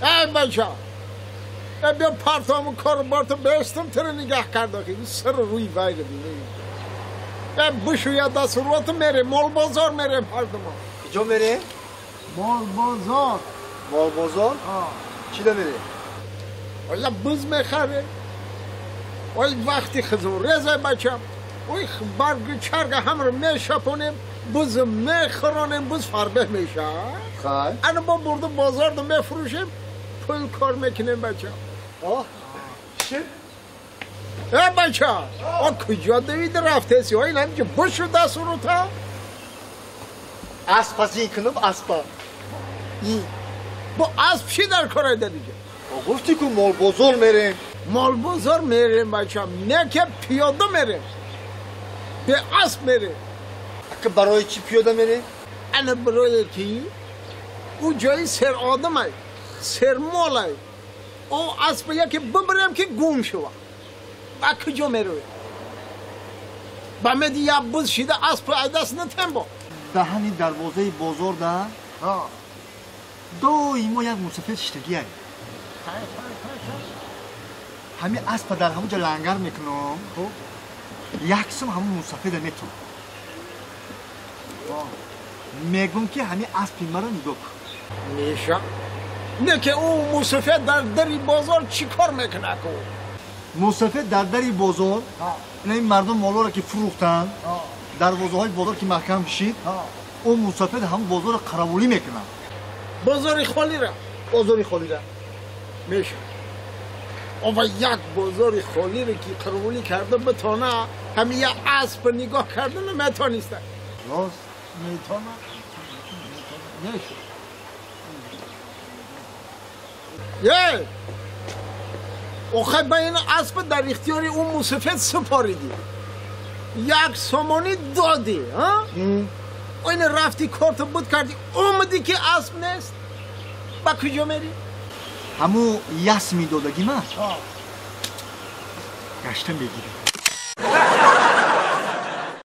ای بچه ای بیا پرتامو کارو بارتو بستم تر نگه کرد آخه سر روی وای رو بینه ای بشوید دست رو تو میره مال بازار میره پردما کجا میره؟ مال بازار. مال بازار؟ چی دا میره؟ آیا بز میخره؟ آیا وقتی خزو رزه بچم اوی برگ چرگ هم رو میشپونیم بز میخورانیم بز فربه میشه. خیلی انا با برده بازار رو میفروشیم پول کار میکنیم بچه. آه چه؟ ای بچه آه کجا دوید رفته سی آه این همینجا بشو دست رو تا اسب پس این کنم اسبا این با اسب چی در کار دیگه؟ گفتی که مال بازار میریم. مال بازار میریم بچه نه که پیاده میریم به اسب میریم. که برای چی پیاده میریم؟ انا برای کی؟ او جای سر آدم ای سر مال ای او اسب یکی ببرم که گم شوه با کجا میروی؟ با مدی یا بز شده اسب دست نتیم با دهنی دروازه بازار ده доимо як мусафир шиштагиай. Ҳамин аспа дар ҳамон ҷо лангар мекунам, як сум ҳамон мусафирда метум. Мегӯм ки ҳамин аспи маро нигоҳ кун. Меша не ки ӯ мусафир дар дари бозор чӣ кор мекунад ку? Мусафир дар дари бозор ин мардум молоро ки фурӯхтанд, дарвозаҳои бозор ки маҳкам шид, ӯ мусафир ҳамон бозорро қаравулӣ мекунад. бозори холиро? Бозори холиро. Меша ова як бозори холиро ки қаравулӣ карда битона ҳамин як асп нигоҳ карда наметониста. Рост метона меша. Е охай ба ин асп дар ихтиёри ӯ мусафед супоридӣ, як сомонӣ додӣ, ин рафти корту буд кардӣ, омадӣ ки асп нест, ба куҷо мерӣ? Ҳамун яс медодагӣ ма гашта мегирӣ.